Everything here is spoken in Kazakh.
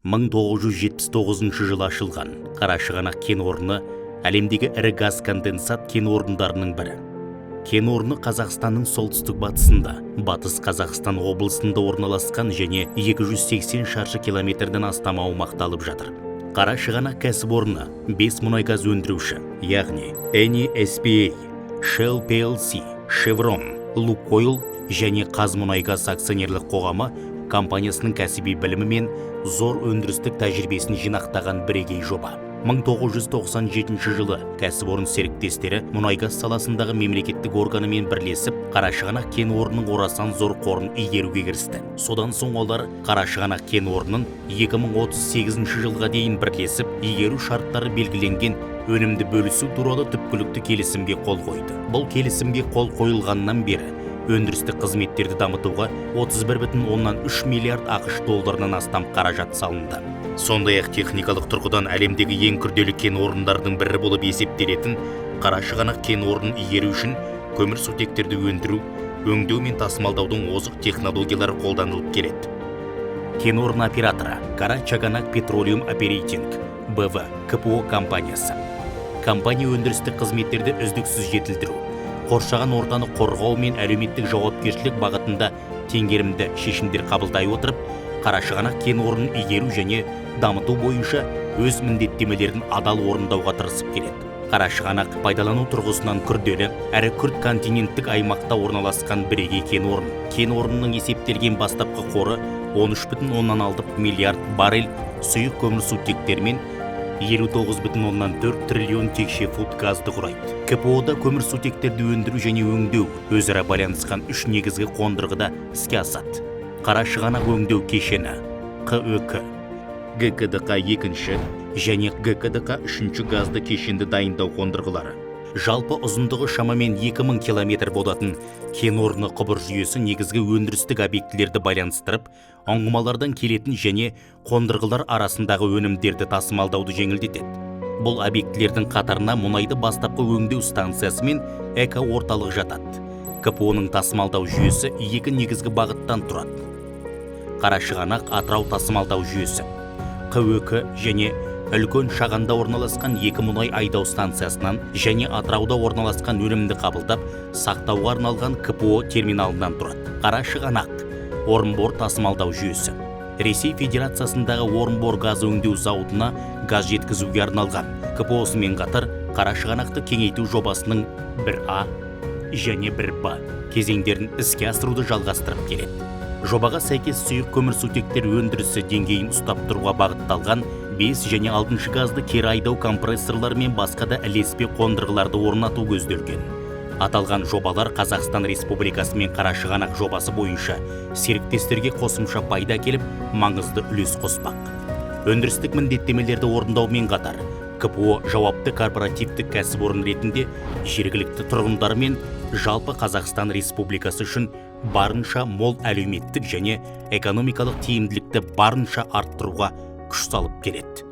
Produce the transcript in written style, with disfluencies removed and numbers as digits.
1979 жылы ашылған Қарашығанақ кен орны әлемдегі ірі газ конденсат кен орындарының бірі. Кен орны Қазақстанның солтүстік батысында, Батыс Қазақстан облысында орналасқан және 280 шаршы километрден астам аумақты алып жатыр. Қарашығанақ кәсіпорны 5 мұнай-газ өндіруші, яғни Eni SPA, Shell PLC, Chevron, Lukoil және Қазмұнайгаз акционерлік қоғамы компаниясының кәсіби білімі мен зор өндірістік тәжірибесін жинақтаған бірегей жоба. 1997 жылы кәсіпорын серіктестері мұнайгаз саласындағы мемлекеттік органымен бірлесіп, Қарашығанақ кен орнының орасан зор қорын игеруге кірісті. Содан соң олар Қарашығанақ кен орнын 2038 жылға дейін бірлесіп игеру шарттары белгіленген өнімді бөлісу туралы түпкілікті келісімге қол қойды. Бұл келісімге қол қойылғаннан бері өндірістік қызметтерді дамытуға 31,3 миллиард АҚШ долларынан астам қаражат салынды. Сондай-ақ техникалық тұрғыдан әлемдегі ең күрделі кен орындарының бірі болып есептелетін Қарашығанақ кен орнын игеру үшін көмірсутектерді өндіру, өңдеу мен тасымалдаудың озық технологиялары қолданылып келеді. Кен орны операторы Карачаганак Петролиум Оперейтинг БВ КПО компаниясы. Компания өндірістік қызметтерді үздіксіз жетілдіру, қоршаған ортаны қорғау мен әлеуметтік жауапкершілік бағытында теңгерімді шешімдер қабылдай отырып, Қарашығанақ кен орнын игеру және дамыту бойынша өз міндеттемелерін адал орындауға тырысып келеді. Қарашығанақ пайдалану тұрғысынан күрделі әрі күрт континенттік аймақта орналасқан бірегей кен орын. Кен орнының есептелген бастапқы қоры 13,6 миллиард баррель сұйық көмірсутектер мен 59,4 триллион текше фут газды құрайды. КПО-да көмірсутектерді өндіру және өңдеу өзара байланысқан үш негізгі қондырғыда іске асады. Қарашығанақ өңдеу кешені ҚӨК, ГКДҚ екінші және ГКДҚ үшінші газды кешенді дайындау қондырғылары. Жалпы ұзындығы шамамен 2000 километр болатын кен орны құбыр жүйесі негізгі өндірістік объектілерді байланыстырып, ұңғымалардан келетін және қондырғылар арасындағы өнімдерді тасымалдауды жеңілдетеді. Бұл объектілердің қатарына мұнайды бастапқы өңдеу станциясы мен эко орталық жатады. КПО-ның тасымалдау жүйесі екі негізгі бағыттан тұрады. Қарашығанақ Атырау тасымалдау жүйесі ҚӨК және Үлкен Шағанда орналасқан екі мұнай айдау станциясынан және Атырауда орналасқан өнімді қабылдап, сақтауға арналған КПО терминалынан тұрады. Қарашығанақ Орынбор тасымалдау жүйесі Ресей Федерациясындағы Орынбор газ өңдеу зауытына газ жеткізуге арналған. КПО-сымен қатар Қарашығанақты кеңейту жобасының 1А және 1Б кезеңдерін іске асыруды жалғастырып келеді. Жобаға сәйкес, сұйық көмірсутектер өндірісі деңгейін ұстап тұруға бағытталған 5 және 6 газды кері айдау компрессорлары мен басқа да ілеспе қондырғыларды орнату көзделген. Аталған жобалар Қазақстан Республикасы мен Қарашығанақ жобасы бойынша серіктестерге қосымша пайда әкеліп, маңызды үлес қоспақ. Өндірістік міндеттемелерді орындаумен қатар, КПО жауапты корпоративтік кәсіпорын ретінде жергілікті тұрғындар мен жалпы Қазақстан Республикасы үшін барынша мол әлеуметтік және экономикалық тиімділікті барынша арттыруға күш салып келеді.